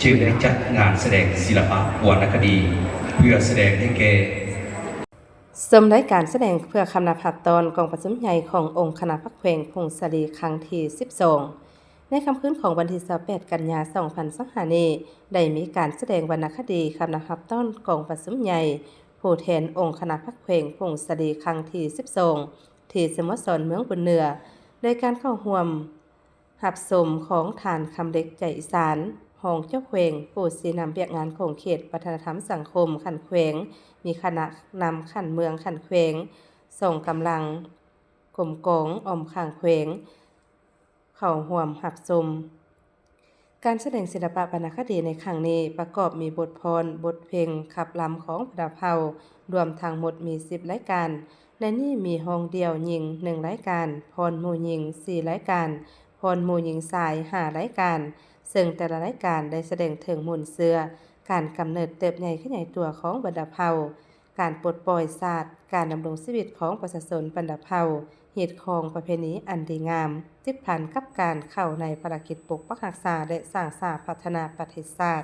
ຈຶ່ງໄດ້ຈັດງານສະແດງສິລະປະວັນນະຄະດີ ເພື່ອສະແດງໃຫ້ແກ່ ຊົມລາຍການສະແດງເພື່ອຄຳນັບຮັບຕ້ອນກອງປະຊຸມໃຫຍ່ຂອງອົງຄະນະພັກແຂວງຜົ້ງສາລີຄັ້ງທີສິບສອງ. ໃນຄ່ຳຄືນຂອງວັນທີຊາວແປດ ກັນຍາ ສອງພັນຊາວຫ້ານີ້ ໄດ້ມີການສະແດງວັນນະຄະດີຄຳນັບຮັບຕ້ອນກອງປະຊຸມໃຫຍ່ຜູ້ແທນອົງຄະນະພັກແຂວງຜົ້ງສາລີຄັ້ງທີສິບສອງ ທີ່ສະໂມສອນເມືອງບຸນເໜືອ ໂດຍການເຂົ້າຮ່ວມ ຮັບຊົມຂອງທ່ານ ຄຳເລັກ ໃຈອີສານ ຮອງເຈົ້າແຂວງ ຜູ້ຊີ້ນຳວຽກງານຂົງເຂດວັດທະນະທຳສັງຄົມຂັ້ນແຂວງ, ມີຄະນະນຳຂັ້ນເມືອງ, ຂັ້ນແຂວງ, ສອງກຳລັງ, ກົມກອງອ້ອມຂ້າງແຂວງ ເຂົ້າຮ່ວມຮັບຊົມ. ການສະແດງສິລະປະວັນນະຄະດີໃນຄັ້ງນີ້ ປະກອບມີບົດຟ້ອນ, ບົດເພງຂັບລຳຂອງບັນດາເຜົ່າ, ລວມທັງໝົດມີສິບລາຍການ. ໃນນີ້ມີຮ້ອງດ່ຽວຍິງໜຶ່ງລາຍການ, ຟ້ອນໝູ່ຍິງສີ່ລາຍການ, ຟ້ອນໝູ່ຍິງຊາຍຫ້າລາຍການ, ເຊິ່ງແຕ່ລະລາຍການໄດ້ສະແດງເຖິງມູນເຊື້ອການກຳເນີດເຕີບໃຫຍ່ຂະຫຍາຍຕົວຂອງບັນດາເຜົ່າ, ການປົດປ່ອຍຊາດ, ການດຳລົງຊີວິດຂອງປະຊາຊົນບັນດາເຜົ່າ, ຮີດຄອງປະເພນີອັນດີງາມ, ຕິດພັນກັບການເຂົ້າໃນພາລະກິດປົກປັກຮັກສາ ແລະ ສ້າງສາພັດທະນາປະເທດຊາດ.